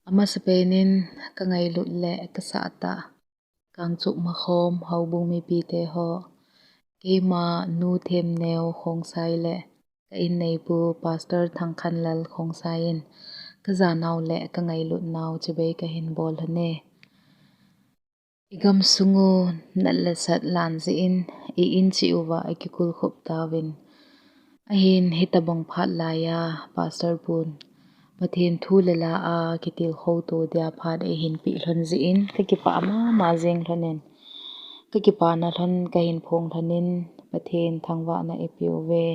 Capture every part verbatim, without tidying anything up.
Amasapen in ka ngailut le ka sahtah Kangchup Makhom houbung mipite ho, keima Nu Themneo Khongsai le ka inneipu Pastor Thangkhanlal Khongsai in ka janau le ka ngailutnau chibai ka hin bol lhon e. I gamsung u nat le sat lan jeh in i in cheh uva i kikulkhup tauvin, ahin hitabang phat laiya Pastor pun Pathen thu le la a kitilkhou to dia phat eihin peh lhon jeh in ka kipah mama jeng lhon in, ka kipana lhon ka hin phong lhon in Pathen thangvahna i peuve.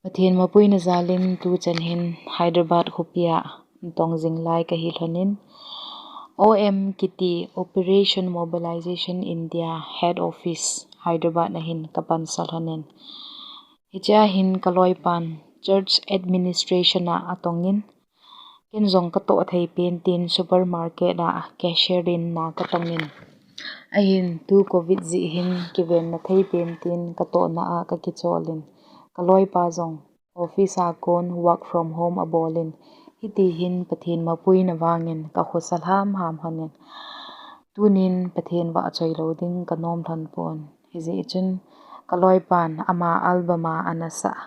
Pathen mapuina jal in tuchan hin Hyderabad khopia tong jing lai ka hi lhon in, O M kiti Operation Mobilization India Head Office Hyderabad a hin ka pansa lhon in, hichea hin ka loipan Church Administration a atong in, ken jong ka toh thei pen tin supermarket a cashier in na ka tong in, ahin tu Covid jeh hin kivenna thei pen tin ka tohna a ka kichol in, ka loipa jong office a kon work from home abol in, hiti hin Pathen mapuina vangin ka khosa lhamham lhon in, tunin Pathen vahchoi lou ding ka nom lhon pon. Hijeh chun ka loipan ama album a ana sah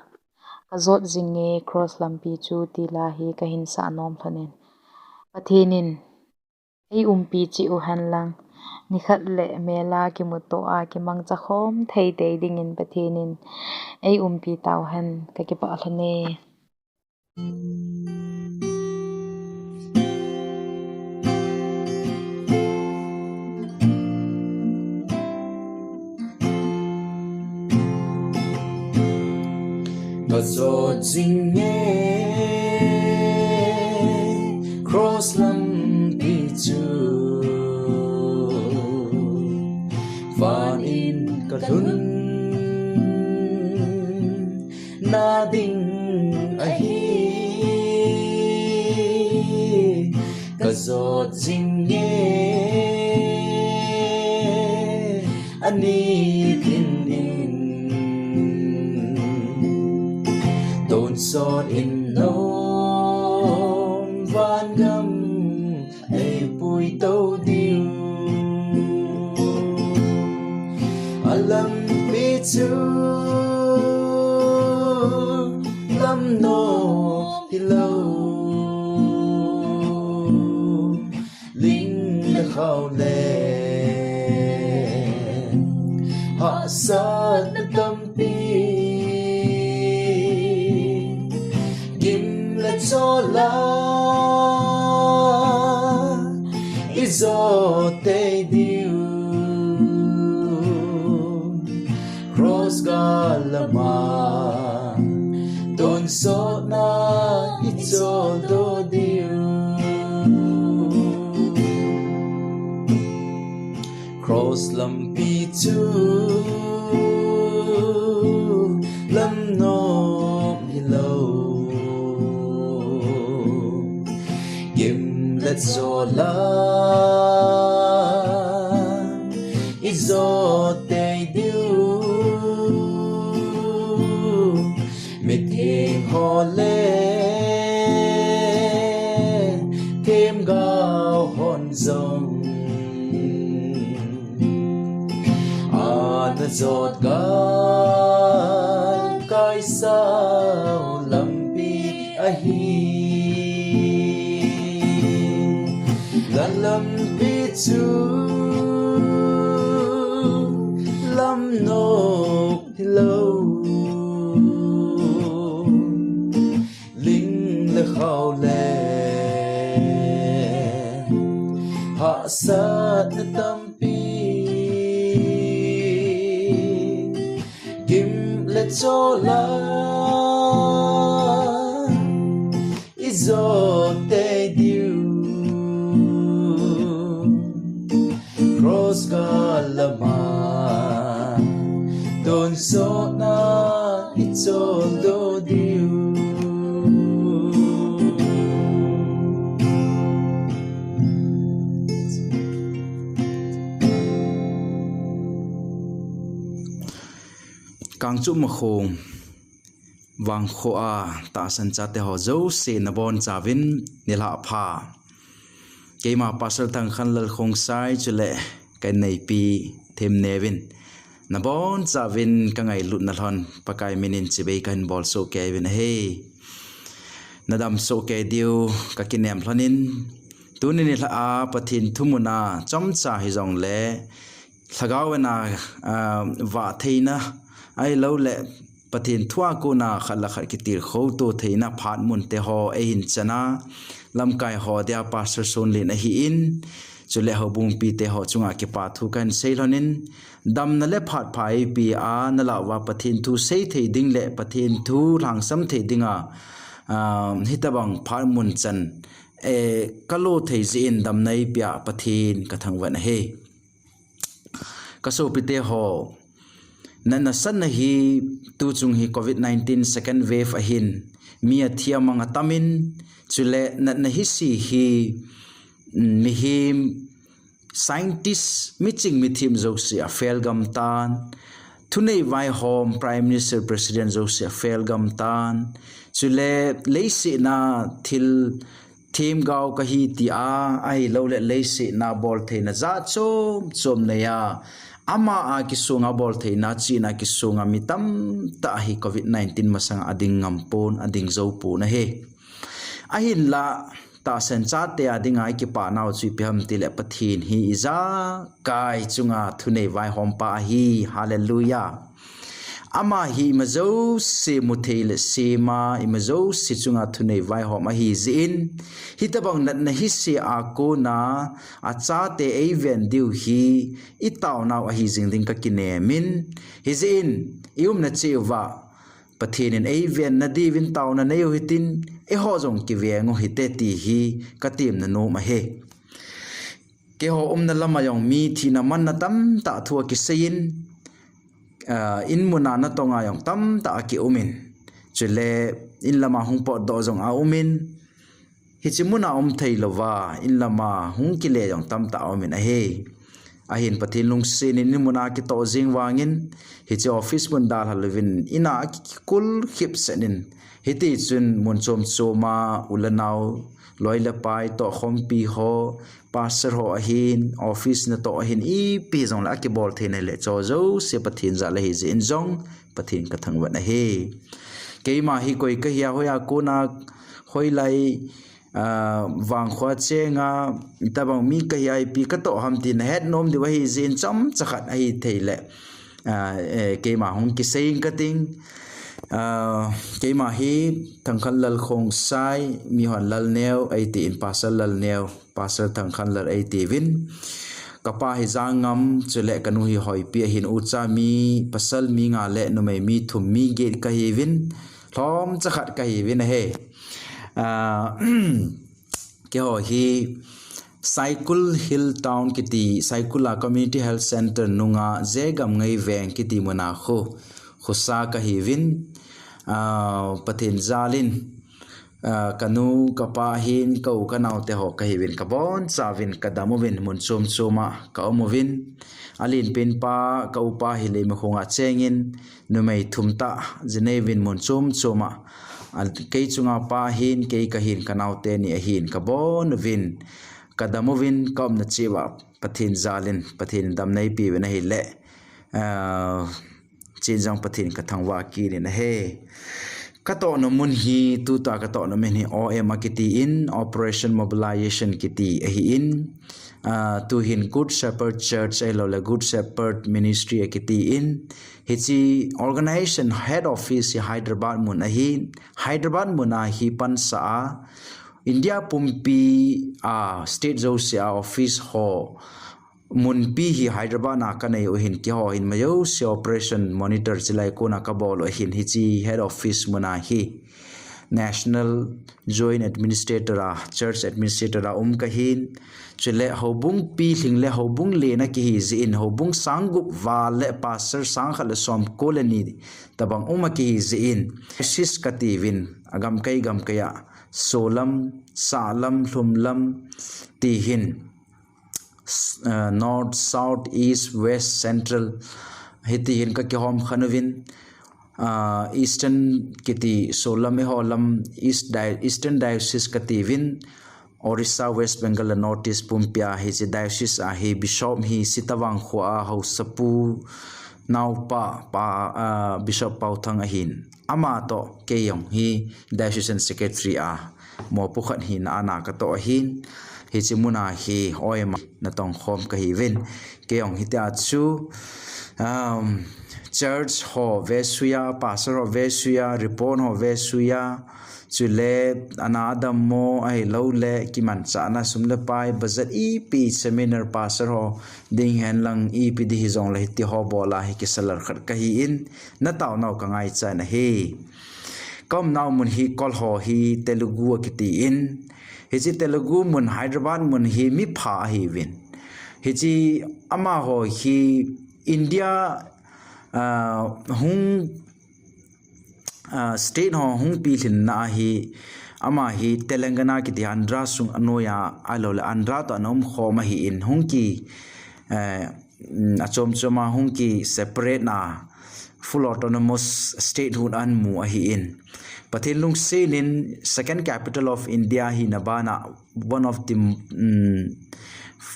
Ka Jot Jinge Cross Lampi Chu ti la hi ka hin sah nom lhon in, Pathen in ei umpi cheh u hen lang, nikhat le mel a kimuto a kimangcha khom thei tei dingin Pathen in ei umpi tau hen. Ka kipah lhon e. Ka jot jinge cross lampi chu, van in ka lhun na ding ahi. Ka jot jinge ani din in, tonsot in nom van gam ei pui to diu. A lampi chu lam nom hilou, ling le khao le hahsatna tampi, gim le chol a i jot tei diu. Cross gal lama tonsotna i choldo diu. Cross lampi chu lam nom hilou, gim le chol a i jot tei diu. Mitheng ho le themgao hon jong ana jot gal kai sao lampi ahi. La lampi chu lam nom hilou, ling le khao le hahsatna tampi, gim le chol a i jot tei diu. Cross gal lama tonsotna i choldo diu. Kangchup Makhong vangkho a tahsan chate ho jouse nabonchauvin nilhah pha. Keima Pastor Thangkhanlal Khongsai chule ka inneipi Themneovin, nabonchauvin ka ngailutna lhon Pakai minin chibai kahin bolsoh keiyuvin ahi. Nadamsoh kei diu ka kinem lhonin, tuni nilhah a Pathen thu muna chomcha hijongle, Lhagao vena, ah, vah theina, ahilouleh Pathen thua kona khat le khat kitilkhou to theina phat munte ho eihin chana, lamkai ho dia Pastor Sonlen ahin, chule houbungpite ho chunga kipa thu kahin sei lhonin, damna le phat pha eipea, nalah uva Pathen thu sei thei ding le Pathen thu lhangsam thei dinga, ah, hitobang phat mun chan, eh, kalo thei jeh in damna eipea Pathen kathangvah ahi. Ka sopite ho, natna satna hi tuchung hi covid nineteen second wave ahin, mi athi amang atamin, chule natna hise hi, mm, mihem, scientist, miching mithem jouse afel gam tan, thunei vaihom, Prime Minister, President jouse afel gam tan, chule leiset a thil themgao kahi tia, ahilouleh leiset a boltheina jat chom chom neiya, ama a kisunga boltheina chihna kisunga mi tamtah hi covid nineteen masanga ading ngam pon, ading jou pon ahi. Ahinla, tahsan chate a dinga ikipanau chu ipi ham tile Pathen hi ijakai chunga thunei vaihompa ahi. Hallelujah. Ama hi ima jouse muthei le sema, ima jouse chunga thunei vaihom ahi jeh in, hitobang natna hise a kona achate eiven diu hi itaonau ahi jing ding kakinemin, hijeh in iumna cheh uva Pathen in eivenna diuvin taona neiu hitin, eiho jong kiveng u hite ti hi katemna nom ahi. Keiho umna lama jong mi thina manna tamtah thu akiseiyin, ah, in muna natonga jong tamtah akiumin, chule in lama hung potdoh jong aumin, hiche muna um theilouva in lama hung kile jong tamtah aumin ahi. Ahin Pathen lungsetin in muna kitoh jing vangin, hiche office mun dalha louvin ina akikul khipsetin, hitichun mun chom choma u le nao, loi le pai toh khompi ho, pastor ho ahin, office natoh ahin, ipi jongle akibol theina le cho jouse Pathen jal ahi jeh in jong Pathen kathangvah ahi. Keima hi koi kahia, hoiya kona, hoilai, ah, vangkho chenga, itobang mi kahia, ipi katoh ham ti nahet nom diu ahi jeh in chomcha khat ahithei le, ah, eh, keima hung kisei inge kating, ah, keima hi Thangkhanlal Khongsai, mihon Lalneo eitin, Pastor Lalneo, Pastor Thangkhanlal eitiuvin. Kapa hi Jangngam, chule kanu hi Hoipi ahin, ucha mi pasal mi nga le numei mi thum mi get kahiuvin. Lhomcha khat kahiuvin ahi. Ah, keiho hi Saikul Hill Town kiti, Saikul a Community Health Center nunga Jegam Ngeiveng kiti muna kho, khosa kahiuvin. Ah, Pathen jalin, ah, kanu, kapa hin, ka u, kanaote ho kahiuvin, kabonchauvin, kadam uvin, mun chom choma kaum uvin. Alenpen pa, ka upa hi Leimakhong a chengin, numei thum tah jinei uvin mun chom choma. A, kei chunga pa ahin, kei kahin, kanaote ni ahin, kabon uvin, kadam uvin, kaumna cheh uva Pathen jalin, Pathen in damna eipeuvin ahile, ah, chen jong Pathen kathangvah kit in ahi. Katohna mun hi, tuta katohna mun hi O M akitin, Operation Mobilization kiti ahin. Ah, tuhin Good Shepherd Church ahilouleh Good Shepherd Ministry akitin, hiche organization head office hi Hyderabad mun ahin, Hyderabad muna hi pansah a, India pumpi a state jouse a office ho munpi hi Hyderabad a kanei u ahin, keiho hin majouse operation monitor chilai kona kabol u ahin, hiche head office muna hi National Joint Administrator a, Church Administrator a um kahin, chule houbung pilhing le houbung lena kihi jeh in, houbung sang gup val le pastor sang khat le somko le ni tobang um akihi jeh in, diocese katiuvin, agamkai gamkai a, solam, sahlam, lhumlam, tihin, s-, eh, North, South, East, West, Central, hitihin kakihom khen uvin, ah, Eastern kiti solam eiho lam, East Di-, Eastern Diocese katiuvin, Orissa, West Bengal le North East pumpia hiche diocese a hi bishop hi Sitavang khoa haosapu naopa pa, ah, Bishop Paothang ahin. Ama toh kei jong hi diocesan secretary a mopo khat hina a na katoh ahin. Hiche muna hi oima natong khom kahiuvin. Kei jong hitia chu, um, church ho vesuiya, pastor ho vesuiya, report ho vesuiya, chule ana adammo ahilouleh kimanchahna sum le pai, budget ipi seminar pastor ho ding henlang ipi ding hijongle hiti ho bola hi kisalar khat kahin, nataonau kangaichat ahi. Kaumnau mun hi Kol ho hi Telugu akitin, hiche Telugu mun Hyderabad mun hi mipha ahiuvin. Hiche amaho hi India, ah, hung, ah, state ho hung pilhinna ahi, ama hi Telangana kiti Andhra sung anoiya, ahilouleh Andhra toh ana umkhom ahin, hung ki, eh, mm, achom choma hung ki separate na, full autonomous state hung amu ahin. Pathen lungsetin second capital of India hina bana one of the, mm,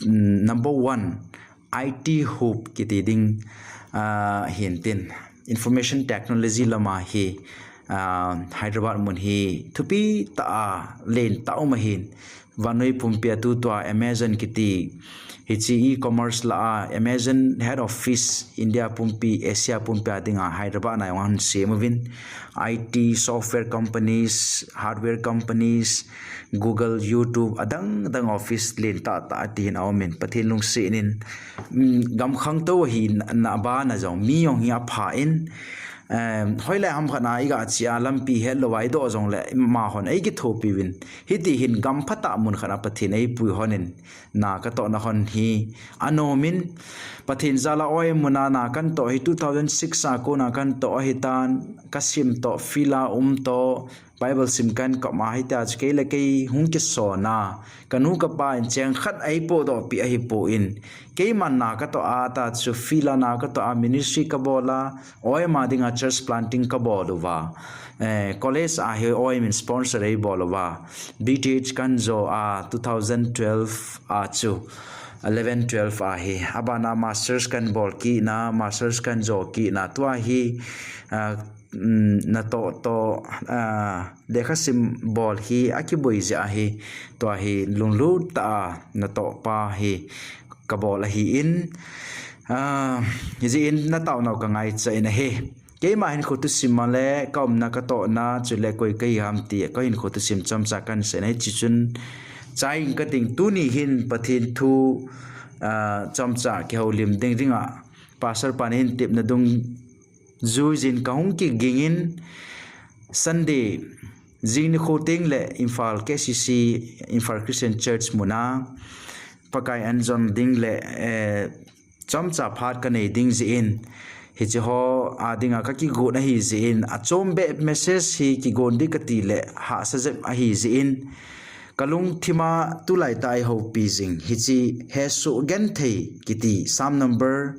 mm, number one I T hub kiti ding, ah, hintin, information technology lama hi, ah, Hyderabad mun hi thupi tah a lentah um ahin. Vannoi pumpia tutua Amazon kiti hiche e-commerce lah a Amazon head office India pumpi, Asia pumpi a dinga Hyderabad na jong ahin sem uvin. I T, software companies, hardware companies, Google, YouTube, adang dang office lentah tah a tihin aumin, Pathen lungsetin, mm, gam khangtou ahina bana jong mi jong hi aphan, em, hoilai ham khat na iga chea lampi hetlou a idoh jongle amahon eikithopi uvin. Hiti hin gam phatah mun khat a Pathen eipui honin, na katohna hon hi anomin, Pathen jal'a oi muna na katoh hi two thousand six a kona katoh ahitan, kasim toh, field a um toh, Bible sim kahin kap a hitia chu kei le kei hung kisonna, kanu kapa in cheng khat eipodoh pi ahipon, keiman na katoh a ta chu field a na katoh a ministry kabol a, oima dinga church planting kabol uva. Eh, college a hi oimin sponsor eibol uva. D T H kahin jo a two thousand twelve a chu, eleven twelve a hi. Abana masters kahin bol kit na, masters kahin jo kit na. Tua hi, ah, mm, natoh toh, ah, lekhasim bol hi akiboi jeh ahi. Tua hi lunglut tah a natoh pa hi kabol ahin. Ah, hijeh in nataonau kangaichat in ahi. Keima hinkho thusim a le kaumna katohna chule koi kahi ham ti kahinkho thusim chomcha kahin seiyin ahi, chuchun chai in kating tuni hin Pathen thu, ah, chomcha kihoulim ding dinga Pastor pan ahin tepna dungjuiyin kahung kigingin Sunday jing nikho tengle Imphal K C C, Imphal Christian Church muna Pakai anjon ding le, eh, chomcha phat kanei ding jeh in, hiche ho a dinga kakigon ahi jeh in, achom beh message hi kigon ding kati le hahsa jep ahi jeh in, kalungthim a tulai tah a eihoupi jing hiche hesoh genthei kiti Psalm number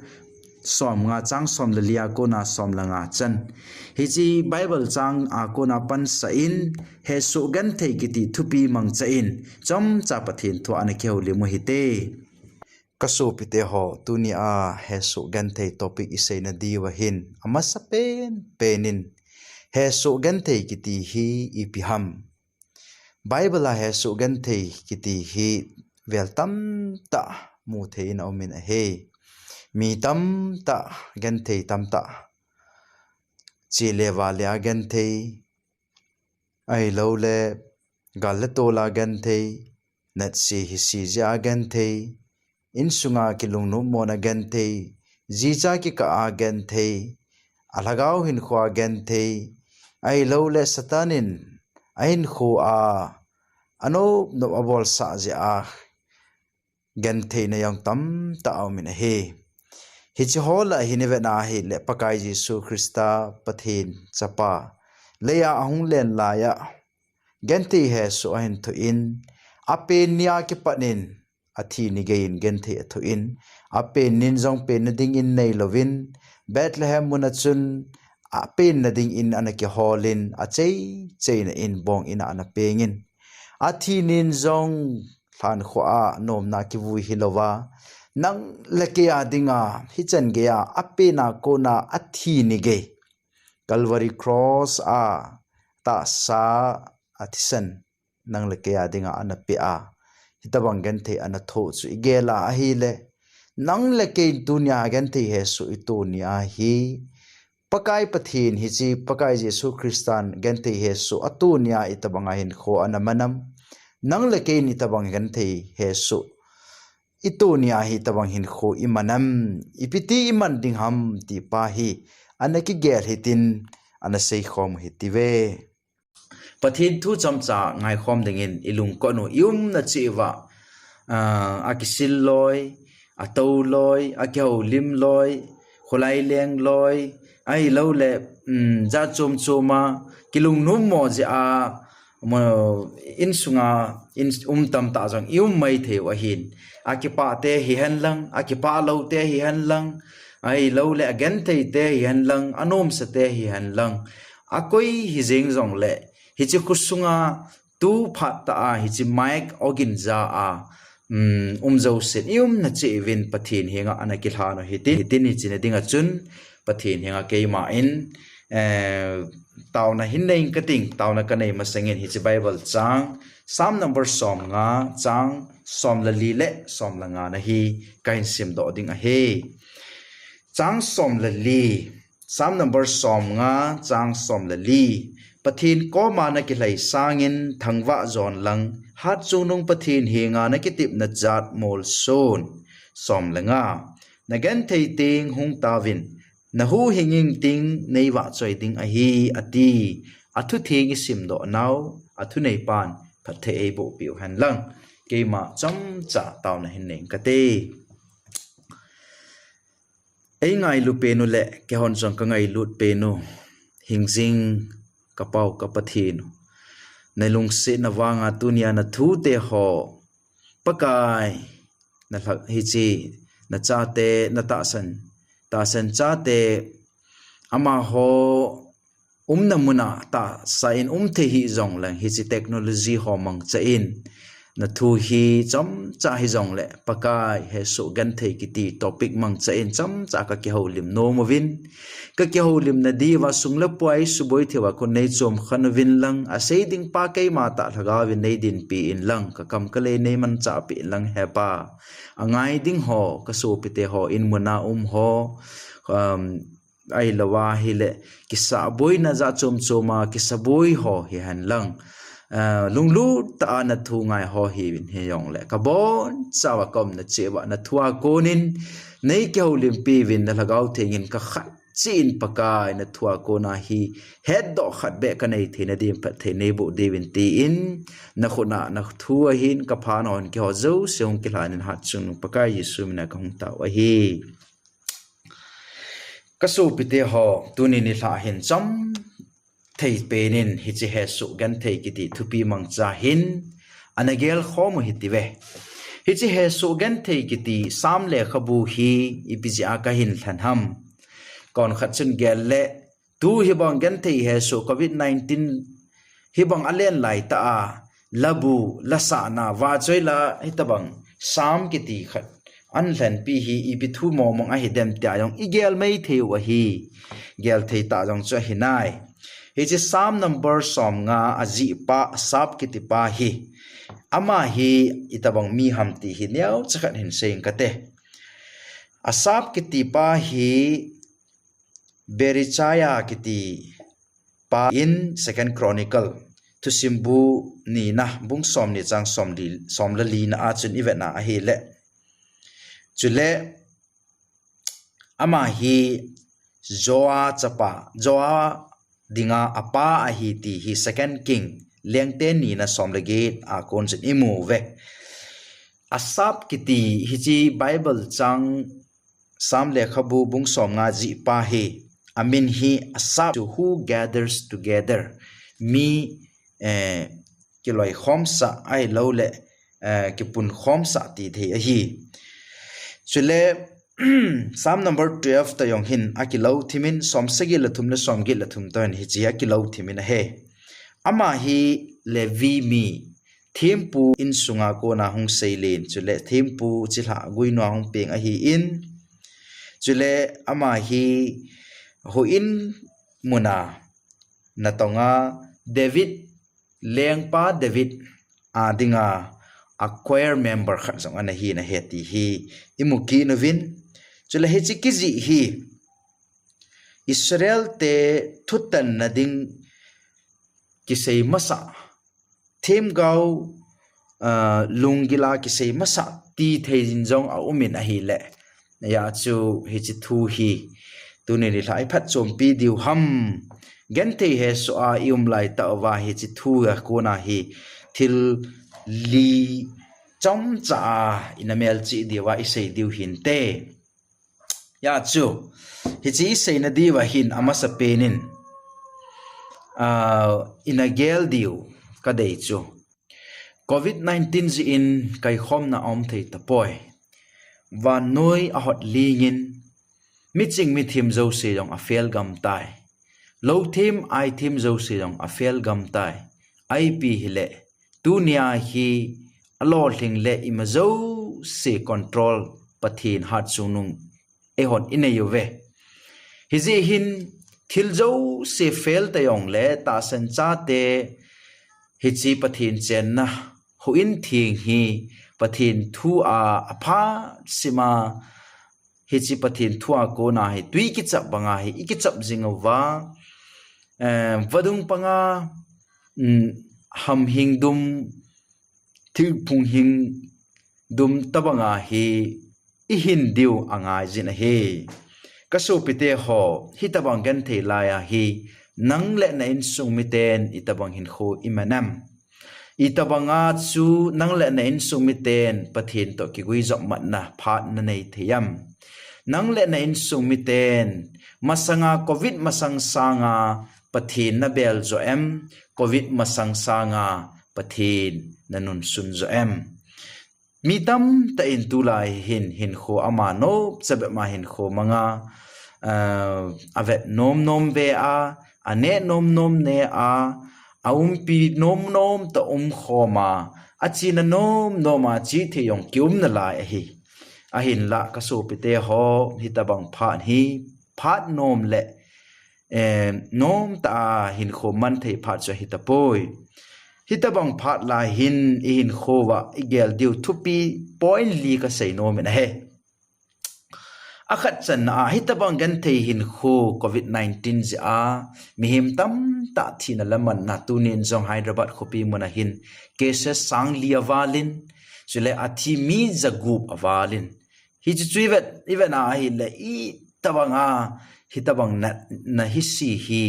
somnga chang som le li a kona som le nga chan. Hiche Bible chang a kona pansah in hesoh genthei kiti thupi mangcha in chomcha Pathen thu a ana kihoulim u hite. Kasopite ho, tuni a hesoh genthei topic iseina diu ahin, amasa penpen in hesoh genthei kiti hi ipi ham? Bible a hesoh genthei kiti hi vel tamtah muthei in aumin ahi. Mi tamtah, genthei tamtah. Che le vale a genthei, ahilouleh gal le tol a genthei, natse hise jeh a genthei, insunga kilungnom mona genthei, jicha kikah a genthei, alhagao hinkhoa genthei, ahilouleh Satan in ahinkhoa anop nop abolsah jeh a gentheina jong tamtah aumin ahi. Hiche ho lah a hin ivet na ahile Pakai Jesu Christa Pathen Chapa leiya ahung len laiya genthei hesoh ahin thoh in, apen nia kipat in athi ni geiyin genthei athoh in, apen nin jong penna dingin neilouvin, Bethlehem muna chun apenna dingin ana kiholin, acheicheina in bong in a ana pengin. Athi nin jong lhankhuh a nomna kivui hilouva, nang le kei a dinga hichan geiya apenna kona athi ni gei Calvary Cross a tahsa a thisan nang le kei a dinga ana pe a, hitobang genthei ana thoh chu igel a ahile, nang le kei tunia genthei hesoh itoh nia hi, Pakai Pathen hiche Pakai Jesu Christan genthei hesoh atoh nia itobanga hinkho ana man am, nang le kei in itobang genthei hesoh itoh nia hi itobang hinkho iman am, ipiti iman ding ham ti pa hi ana kigel hitin, ana seikhom u hite ve. Pathen thu chomcha ngaikhom dingin ilungkot u, iumna cheh uva, ah, akisil loi, atou loi, akihoulim loi, kholai leng loi, ahilouleh, um, jat chom choma kilungnom mo jeh a, mo, insunga, in, um tamtah jong ium maithei u ahin. Akipah te hihen lang, akipah lou te hihen lang, ahilouleh agenthei te hihen lang, anomsa te hihen lang, akoi hijeng jongleh, hiche khosunga tu phat tah a hiche mic ogin ja a, um, um jousen iumna cheh uvin Pathen henga ana kilhan u hitin, hitin hiche na dinga chun Pathen henga keima in, eh, taona hin nei inge kating, taona kanei masangin hiche Bible chang, Psalm number somnga, chang som le li le som le nga na hi kahin simdoh ding ahi. Chang som le li, Psalm number somnga, chang som le li. Pathen koma nakilhai sangin thangvah jon lang, hatchungnung Pathen henga nakitepna jat molson. Som le nga. Nagenthei teng hung tauvin, nahuhhing ing teng neivahchoi ding ahi, ati. Athutheng isimdoh nau, athuneipan phatthei eiboh peh u hen lang. Keima chomcha taona hin nei inge kate. Eingailu pen u le keihon jong kangailut pen u, hingjing ka Pau ka Pathen u, nalungsetna vanga tunia nathute ho, Pakai, nalhak hiche, nachate, natahsan, tahsan chate, amaho umna muna tahsa in umthei hih jongleng hiche technology ho mangcha in, nathu hi chomcha hijongleh, Pakai hesoh genthei kiti topic mangcha in chomcha kakihoulim nom uvin. Kakihoulimna diuva sung le pai suboi theiuva khun neichom khen uvin lang, asei ding pa keima tah Lhagao vin neidinpi in lang, kakam kalei neimanchah peh in lang he Pa. Angai ding ho, kasopite ho, in muna um ho, um, ahilouva ahile, kisah boina jat chom choma, kisaboi ho hihen lang, ah, lunglut tah a nathu ngai ho hiuvin hijongleh, kabonchauva kaumna cheh uva nathua konin neikihoulimpi uvin, naLhagao Theng in kakhat cheh in Pakai nathua kona hi hetdoh khat beh kanei theina din phatthei neiboh diuvin tin, nakhut a nathu ahin kapha nahon keiho jouse hung kilhan in hatchungnung Pakai Jesu mina kahung tao ahi. Kasopite ho, tuni nilhah hin chomthei penin hiche hesoh genthei kiti thupi mangcha hin ana gelkhom u hite ve. Hiche hesoh genthei kiti Psalm lekhabu hi ipi jeh a kahin lhen ham? Konkhat chun gel le, tu hibang genthei hesoh covid nineteen hibang alen laitah a, labu, lasahna, vahchoi la hitobang Psalm kiti khat ana lhenpi hi ipi thu mongmong ahidem tia jong igel maithei u ahi. Gel thei tah jong chu ahinai. Hiche Psalm number somnga ajihpa Asaph kitipa hi, ama hi itobang mi ham ti hi neocha khat hin sei inge kate. Asaph kitipa hi Berechiah kitipa in Second Chronicle, Thusimbu nina, bung somni chang somli, som le lina a chun ivetna ahile, chule ama hi Joah chapa, Joah dinga apa ahi ti hi Second King, Lengte nina som le get a kon chun imu uve. Asaph kiti hiche Bible chang Psalm lekhabu bung somnga jihpa hi, amin hi Asaph, who gathers together. Mi, eh, kiloikhomsah ahilouleh, eh, kipunkhomsah ti thei ahi. Chule, Psalm number twelve toh jong hin akilou thimin, somsagi le thum le somget le thum toh hin hiche akilou thimin ahi. Ama hi Levi mi, thempu insunga kona hung seilen, chule thempu chilhah guinua hung peng ahin, chule ama hi houin muna natonga David, lengpa David a dinga a choir member khat jong ana hi nahe ti hi imu kit uvin. Chule hiche kijih hi Israel te thutanna ding kisei masa, themgao, ah, lunggila kisei masa ti thei jin jong aumin ahile, hijeh chun hiche thu hi tuni nilhah i phatchompi diu ham, genthei hesoh a i um laitah uva hiche thu a kona hi thil li chomcha a ina melchih diuva i sei diu hinte. Hijeh chun hiche i seina diuva hin amasapen in, ah, ina gel diu kadei chu, covid nineteen jeh in kaikhomna aum thei tapoi. Vannoi ahot lingin, miching mithem jouse jong afel gam tai. Louthem aithem jouse jong afel gam tai. Ipi hile, tunia hi alolhing le ima jouse control Pathen hatchungnung eihon inei uve. Hijeh hin thil jouse fel tajongle tahsan chate hiche Pathen chenna houin theng hi Pathen thu a aphat sima, hiche Pathen thu a kona hi twi kichap banga hi i kichap jing uva, eh, vadung panga, um, hamhing dum, thingphung hing dum tobanga hi i hin diu angaijin ahi. Kasopite ho, hitobang genthei laiya hi nang le na insung miten itobang hinkho i man em? Itobanga chu nang le na insung miten Pathen toh kiguijop matna phat nanei thei em? Nang le na insung miten masanga covid masang sanga Pathen nabel jo em? Covid masang sanga Pathen nanunsun jo em? Mi tamtah in tulai hin hinkho ama nopcha bep ma hinkho manga, ah, avet nom nom ve a, aneh nom nom ne a, aumpi nom nom tah umkhom a, achena nom nom a che thei jong kium nalai ahi. Ahinlah kasopite ho, hitobang phat hi phat nom le, eh, nomtah a hinkho man thei phat chu ahitapoi. Hitobang phat lai hin i hinkho uva i gel diu thupi point li kasei nomin ahi. Akhat channa a, hitobang genthei hinkho covid nineteen jeh a mihem tamtah thina le manna, tunin jong Hyderabad khopi muna hin cases sang li avalin, chule athi mi jagup avalin. Hichu chu ivet, ivet na ahile, itobanga hitobang na, na hise hi,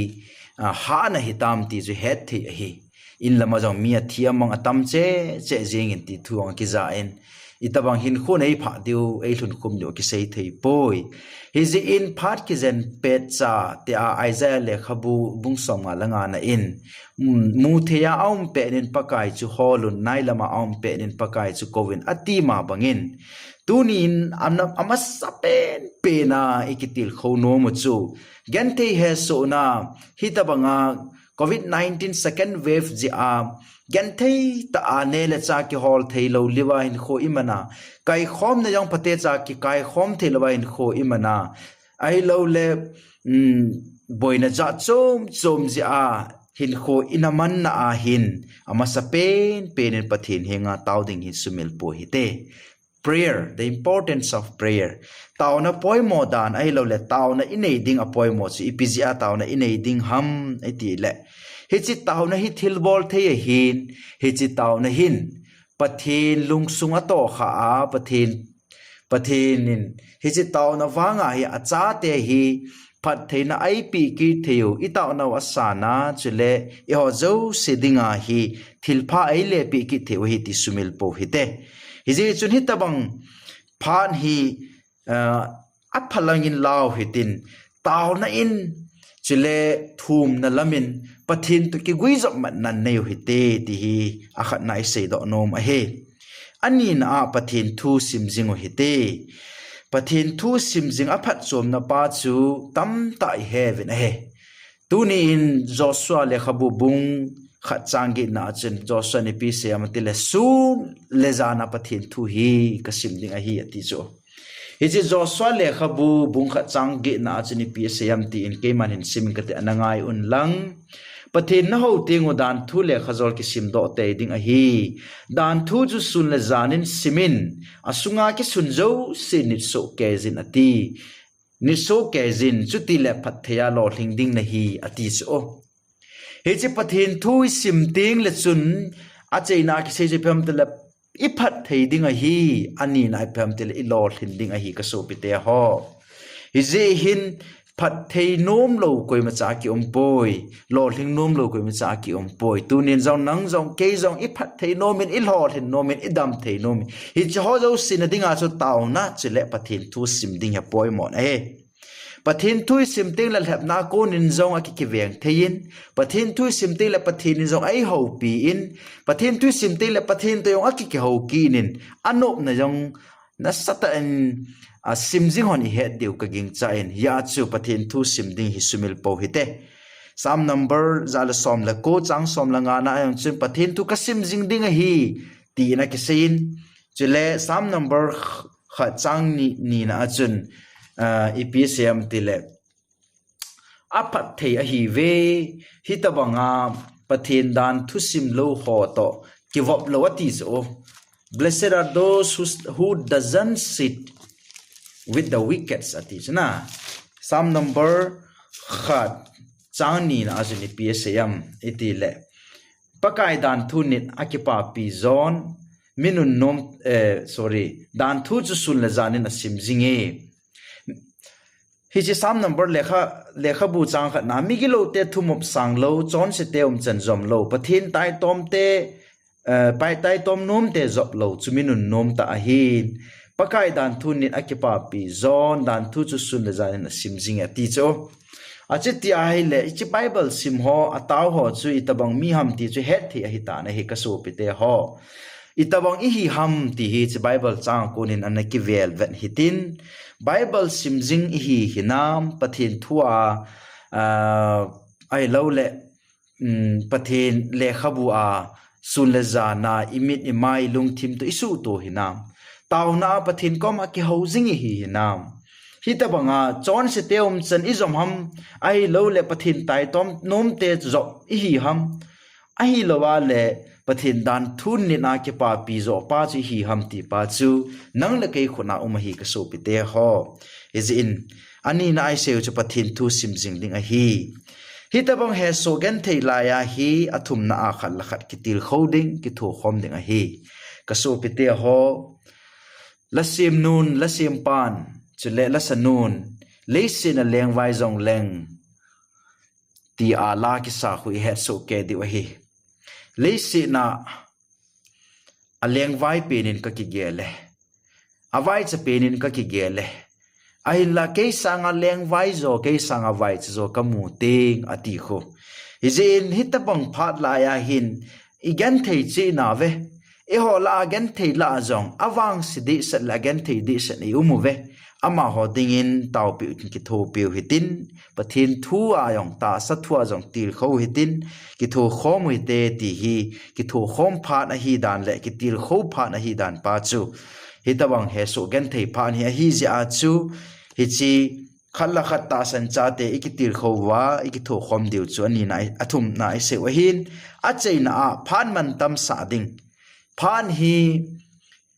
ah, hahna hitam ti chu hetthei ahi. In lama jong mi athi amang atam cheh cheh jingin ti thu jong akijan, itobang hinkho nei phah diu, eilhun khum diu akisei thei poi. Hijeh in phat kijen petcha tia Isaiah lekhabu bung somnga le ngana in, um, mutheiya aum petnin Pakai chu holun, nailama aum petnin Pakai chu kouvin ati ma bangin, tunin amna, amasapen pena i kitilkhou nomu chu, genthei hesohna, hitobanga covid nineteen second wave jeh a, genthei tah a neh le chah kihol thei lou liva hinkho i mana, kaikhomna jong phatecha kikaikhom thei louva hinkho i mana, ahiloule, um, boina jat chom chom jeh a hinkho ina manna ahin, amasapen penin Pathen henga tao ding hi sumil pou hite. Prayer, the importance of prayer. Taona poimo dan ahiloule, taona inei ding apoimo chu ipi jeh a taona inei ding ham itile, hiche taona hi thilbol thei ahin, hiche taona hin Pathen lungsung atohkha a, Pathen, Pathen in hiche taona vanga hi achate hi phattheina eipeh kit thei u, i taonau asana, chule eiho jouse dinga hi thilpha eilepeh kit thei u ahi ti sumil pou hite. Hijeh chun hitobang phat hi, ah, aphalangin lau hitin, taona in, chule thumna lamin Pathen toh kiguijop matna neiu hite ti hi akhatna i seidoh nom ahi. Anina a Pathen thu sim jingu hite. Pathen thu sim jing aphatchomna pa chu tamtah i heuvin ahi. Tunin Joshua lekhabu bung khat chang getna a chun Joshua in ipi asei em ati le, sun le jan a Pathen thu hi kasim ding ahi ati chu. Hiche Joshua lekhabu bung khat chang getna a chun ipi asei em tin keiman hin simin kati, ana ngai un lang. Pathen nahou teng u dan thu lekha jol kisim doh tei ding ahi. Dan thu chu sun le jan in simin, asunga kisun jouse nit soh kei jin ati. Nit soh kei jin, chuti le phatthei a lolhing ding nahi ati chu. Hiche Pathen thu isim teng le chun achaina a kisei chu ipi ham ati le, iphatthei ding ahi, anina ipi ham ati le, ilolhin ding ahi kasopite ho. Hijeh hin phatthei nomlou koimacha kium poi, lolhing nomlou koimacha kium poi. Tunin jong nang jong kei jong iphatthei nomin, ilolhin nomin, idamthei nomin. Hiche ho jouse na dinga chu taona chule Pathen thu sim ding hi apoimo ahi. Pathen thu isim teng le lhepna a konin jong akikiveng thei in, Pathen thu isim teng le Pathen in jong eihoupi in, Pathen thu isim teng le Pathen toh jong akikihou kit in, anopna jong nasatah in, a, sim jing hon ihet diu kagingchan, hijeh chun Pathen thu sim ding hi sumil pou hite. Psalm number ja le som le ko, chang som le nga na a jong chun Pathen thu kasim jing ding ahi, tin akisei in. Chule Psalm number khat chang ni, ni na a chun, a, ipi asei em ati le, aphatthei ahiuve, hitobanga Pathen dan thusim lou ho toh kivop lou ati chu. Blessed are those who, who doesn't sit with the wicked ati chu na. Psalm number khat chang ni na a chun ipi asei em iti le, Pakai dan thu nit a kipapi jon, mi nunnom, eh, sorry, dan thu chu sun le jan in asim jinge. Hiche Psalm number lekha, lekhabu chang khat na, migilou te thumop sang lou, chonse te umchan jom lou, Pathen taitom te, eh, pai taitom nom te jop lou, chu mi nunnom tah ahin. Pakai dan thu nit a kipapi jon, dan thu chu sun le jan in asim jinge ati chu. Achuti ahile, hiche Bible sim ho, atao ho chu itobang mi ham ti chu hetthei ahitan ahi kasopite ho. Itobang ihi ham ti hi hiche Bible chang konin ana kivel vet hitin. Bible sim jing ihi hinam, Pathen thu a, a, ahilou le, um, Pathen lekhabu a, sun le jan a, imit imai lungthim toh isuhto hinam. Taona a Pathen koma kihou jing ihi hinam. Hitobanga, chonse te umchan ijom ham, ahilou le Pathen taitom nom te jop ihi ham. Ahilou a le Pathen dan thu nit a kipapi jo pa chu ihi ham ti pa chu nang le kei khut a um ahi kasopite ho. Hijeh in, anina a isei u chu Pathen thu sim jing ding ahi. Hitobang hesoh genthei lai a hi athumna a khat le khat kitilkhou ding, kithokhom ding ahi. Kasopite ho, lasem nun, lasem pan, chule lasa nun, leiset a lengvai jong leng, ti a la kisa khu ihetsoh kei diu ahi. Leiset a alengvai pen in kakigel e. Avaicha pen in kakigel e. Ahinla kei sanga lengvai jo, kei sanga vaicha jo kamu teng ati khu. Hijeh in hitobang phat lai a hin, igenthei cheh nauve. Eiho lah a genthei lah jong, avangse dehset le agenthei dehset in i um uve. Amaho dingin taopiu kithopiu hitin, Pathen thu a jong, tahsa thu a jong tilkhou hitin, kithokhom u hite ti hi, kithokhom phat ahi dan le kitilkhou phat ahi dan pa chu. Hitobang hesoh genthei phat hi ahi jeh a chu, hiche khat le khat tahsan chate ikitilkhou uva, ikithokhom diu chu anina, athumna isei u ahin, achaina a phat mantam sah ding. Phat hi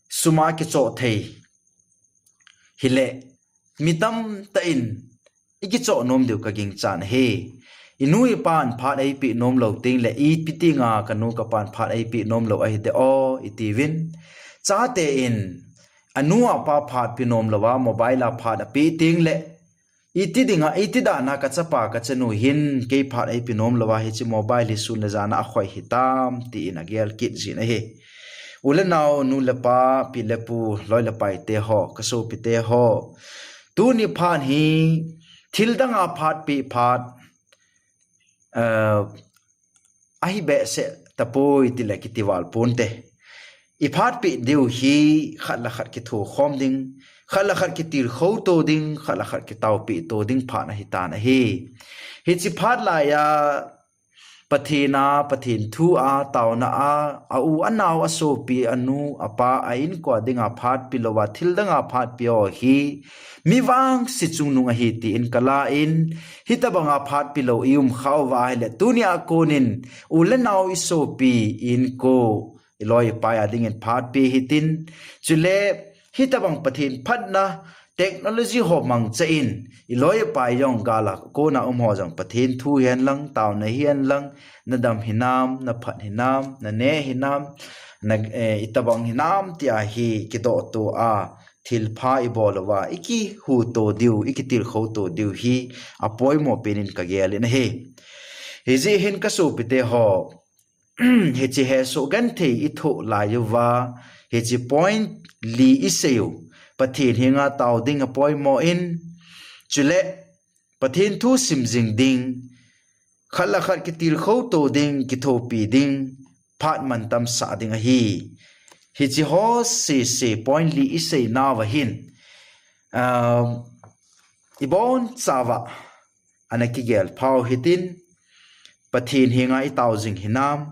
sum a kichoh thei hile, mi tamtah in ikichoh nom diu kagingchan ahi. Inu ipan phat eipeh nom lou teng le, ipi dinga kanu kapan phat eipeh nom lou ahi de o, itiuvin. Chate in, anu apa phat pe nom louva, mobile a phat apeh teng le, iti dinga, iti dana kachapa kachanu hin, kei phat eipeh nom louva, hiche mobile hi sun le jan a akhoi hitam, tin agel kit jin ahi. U le nao, nu le pa, pi le pu, loi le pai te ho, kasopite ho. Tuni phat hi, thil danga phat peh phat, eh, ahi behseh tapoi tile kiti val ponte. Iphat peh diu hi khat le khat kithokhom ding, khat le khat kitilkhou to ding, khat le khat kitaopeh to ding phat ahitan ahi. Hiche phat lai a, Pathen a, Pathen thu a, taona a, a u, a nao, a sopi, a nu, a pa, a inko a dinga phatpi louva, thil danga phatpi ho hi, mi vangse chungnung ahi tin ka la in, hitabanga phatpi lou i um khauva ahile, tunia konin, u le nao i sopi, i inko, i loi i pai a dingin phatpi hitin, chule, hitabang Pathen phatna, technology ho mangcha in, i loi i pai jong gal a kona um ho jong Pathen thu hihen lang, taona hihen lang, na dam hinam, na phat hinam, na neh hinam, na, eh, itabang hinam tia hi kidoh to a, thilpha i bol uva, i kihuto diu, i kitilkhou to diu hi, a poimo pen in ka gel in ahi. Hijeh hin ka sopite ho, hiche hesoh genthei i thoh lai uva, hiche point li i sei u, Pathen henga tao ding a poimo in, chule Pathen thu sim jing ding, khat le khat kitilkhou to ding, kithopi ding, phat mantam sah ding ahi. Hiche ho sese point li i sei nauva hin, um, i bonchauva, ana kigel phau hitin, Pathen henga i tao jing hinam,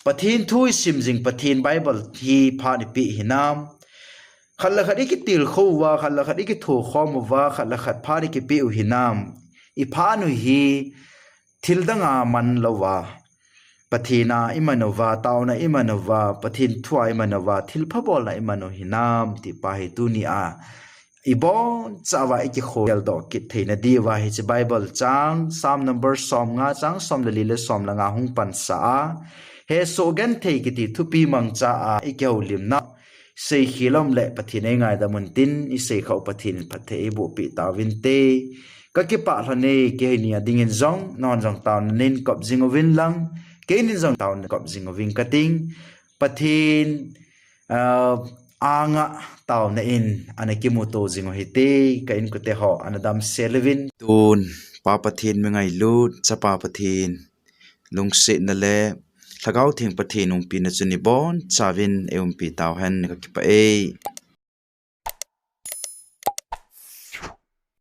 Pathen thu i sim jing, Pathen Bible hi phat i pe hinam, khat le khat i kitilkhou uva, khat le khat i kithokhom uva, khat le khat phat i kipe u hinam, i phat u hi, thil danga man louva, Pathen a i man uva, taona i man uva, Pathen thu a i man uva, thilpha bolna i man u hinam, ti pa hi tunia, i bonchauva i kikhol doh kit theina diuva hiche Bible chang, Psalm number som nga, chang som le li le som le nga hung pansah a, hesoh genthei kiti thupi mangcha a i kihoulim nau, seikhel um le Pathen ei ngaidam un tin, i seikhel u Pathen in phatthei ei boh peh tauvinte. Ka kipah lhon e, kei hi nia dingin jong, non jong taona nei kop jing uvin lang, keinin jong taona kop jing uving kating, Pathen, ah, anga taona in ana kimuto jing u hite, ka inkote ho ana damsel uvin. Tun, Pa Pathen mi ngailut, Chapa Pathen lungsetna le Lhagao Theng Pathen umpina chun i bonchauvin ei umpi tauhen, ka kipah e.